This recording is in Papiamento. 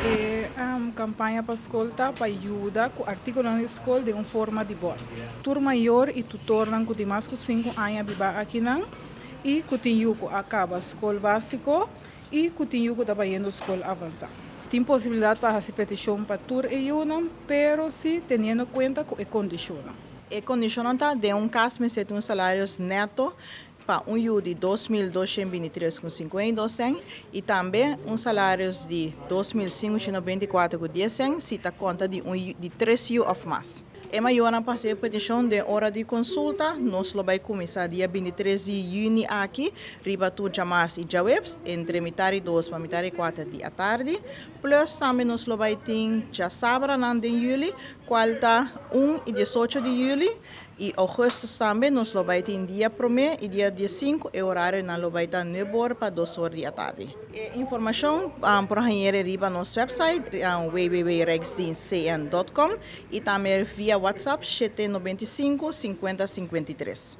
E kampaña pa skol ta pa yuda ku artíkulo di skol den un forma di bon. Tur mayor i tutornan ku tin mas ku 5 aña biba akinan i ku tin yu ku a kaba skol básiko i ku tin yu ku ta bayendo skol avansá. Tin posibilidat pa hasi petishon pa tur e yunan, pero si teniendo kuenta ku e kondishonnan. E kondishonnan ta den un kas mester tin un salario neto pa un yu di 2.223,52 sèn i tambe un salario di 2.594,10 sèn si ta konta di un di tres yu òf mas. E mayornan por hasi petishon den ora di konsulta. Nos lo bai kuminsá dia 23 di yüni aki, riba tur djamars i djaweps, entre mitar di 2 pa mitar di 4 di atardi. Plus tambe nos lo bai tin djasabranan den yüli, kual ta 1 i 18 di yüli, i ougùstùs tambe nos lo bai tin dia 1 i dia 5 e orarionan lo bai ta 9 or pa 2 or di atardi. E informashon por haña riba nos website www.rijksdienstcn.com i tambe via WhatsApp 795 50 53.